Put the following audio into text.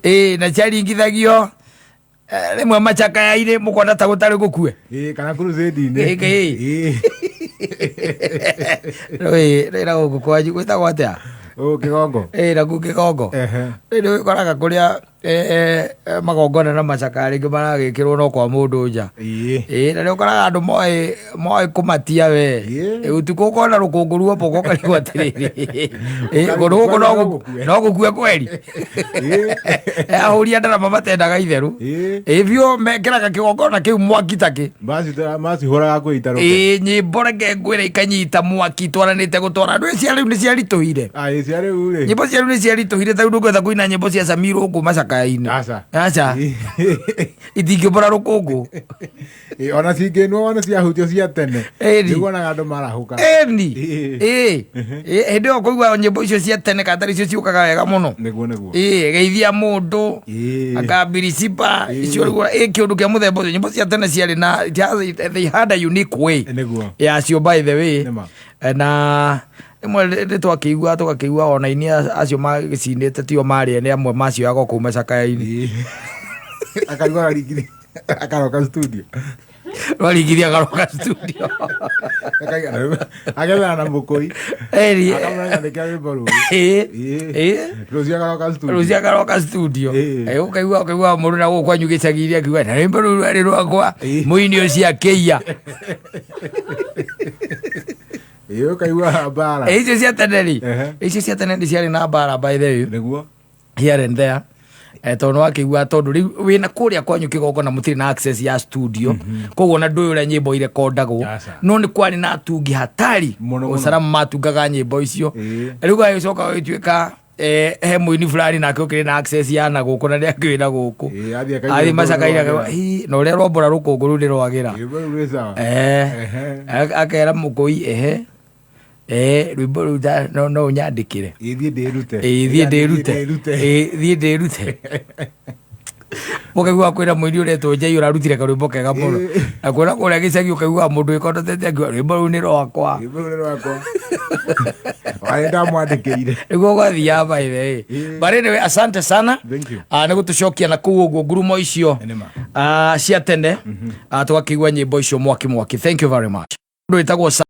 Ĩĩ, na ciaringithagio rĩmwe macakaya-inĩ, mũkona ta gũtarĩ gũkue. Ĩĩ, kana crusade-inĩ. Ĩĩ, ĩĩ. Ĩĩ. Rĩ na gũkũ kwanyu gwĩtagwo atĩa? Ũ Kĩgongo. Ĩĩ, nakuo Kĩgongo. Rĩ nĩ ũkoraga kũrĩa magongona na macakaya rĩngĩ maragĩkĩrwo no kwa mũndũ nja. Ĩĩ, na nĩ ũkoraga andũ moĩ kũmatia we. Ĩĩ, ũtukũ ũkona rũkũngũ ruombũka ũkarigwo atĩrĩrĩ, ĩĩ, kũndũ gũkũ no gũkue kweri. Ahũri a ndarama matendaga itherũ. Ĩĩ biũ, mekĩraga kĩgongona kĩu mwaki takĩ. Macihũraga kwĩ itarũke. Ĩĩ, nyĩmbo reke ngwĩre ikanyita mwaki twaranĩte gũtwara andũ cia rĩu nĩ ciaritũhire. Ah, ĩ cia rĩu rĩ. Nyĩmbo cia rĩu nĩ ciaritũhire, ta rĩu ndũngĩhota kũina nyĩmbo cia Samiru gũkũ macakaya-inĩ. Aca. Aca, itingĩũmbũra rũkũngũ. Ĩ, ona cingĩinwo ona ciahutio cia tene. Ĩni. Nĩguonaga andũ marahũka. Ĩni. Ĩĩ. Ĩĩ. Ĩĩ, hĩndĩ ĩyo kũigua nyĩmbo icio cia tene kana tarĩ icio ciũkaga wega mũno. Nĩguo. Ĩĩ, geithia mũndũ. Akambiriciba icio rĩu, ĩ kĩũndũ kĩa mũthemba ũcio, nyĩmbo cia tene ciarĩ na they had a unique way yacio, by the way. Nĩma. Na rĩmwe nĩ twakĩigua tũgakĩigua ona ini acio magĩcinĩte tio marĩ ene, amwe macioyaga kũu macakaya-inĩ. Akaigua arigiri akaroka studio. Rwarigithia agaroka studio. Agethana na mũkũi. Eri. Akamwĩra nyandĩkĩra rwĩmbo rũrũ. Ĩĩ. Rũciũ agaroka studio. Rũciũ agaroka studio. Ĩĩ. Ũkaigua mũndũ na gũkũ kwanyu gĩcagi-inĩ akiuga na rwĩmbo rũu rwarĩ rwakwa. Ĩĩ. Mũini ũcio akĩiya. Ĩĩ, ũkaigua mbara. Icio cia tene rĩ, icio cia tene nĩ ciarĩ na mbara, by the way, here and there. Tondũ nĩwakĩigua, tondũ rĩu wĩna kũrĩa kwanyu kĩgongona mũtirĩ na access ya studio, koguo na ndũĩ ũrĩa nyĩmbo irekondagwo. Aca. No nĩ kwarĩ na atungi hatari. Mũno, mũno. Ũcaramu matungaga nyĩmbo icio. Rĩu gagĩcoka gagĩtuĩka he mũini fulani nake ũkĩrĩ na access ya na gũkũ na nĩ akĩrĩ na gũkũ. Ĩĩ, athiĩ akaigua athiĩ rwĩmbo rũu macakaire rwagĩra. akauga, "Hii, na ũrĩa rwambũra rũkũngũ rũu nĩ rwagĩra." Rwĩmbo rũu rwĩ sawa. Akera mũkũi, ehe, rwĩmbo rũu no ũnyandĩkĩre. Ĩĩ, thiĩ ndĩrute. Ĩĩ, thiĩ ndĩrute. Ndĩrute. Ĩĩ, thiĩ ndĩrute. Ũkaigua kwĩna mũini ũretwo Njai ũrarutire karwĩmbo kega mũno. Na kuona kũrĩa gĩcagi ũkaigua mũndũ wĩkondotete akiuga rwĩmbo rũu nĩ rwakwa. Rwĩmbo rũu nĩ rwakwa. Warĩ ndamwandĩkĩire. Nĩguo gwathiaga, by the way. But anyway, asante sana. Thank you. Nĩ gũtũcokia na kũu ũguo ngurumo icio Nĩma. Cia tene. Tũgakĩigua nyĩmbo icio mwaki mwaki. Thank you very much. Mũndũ wĩtagwo.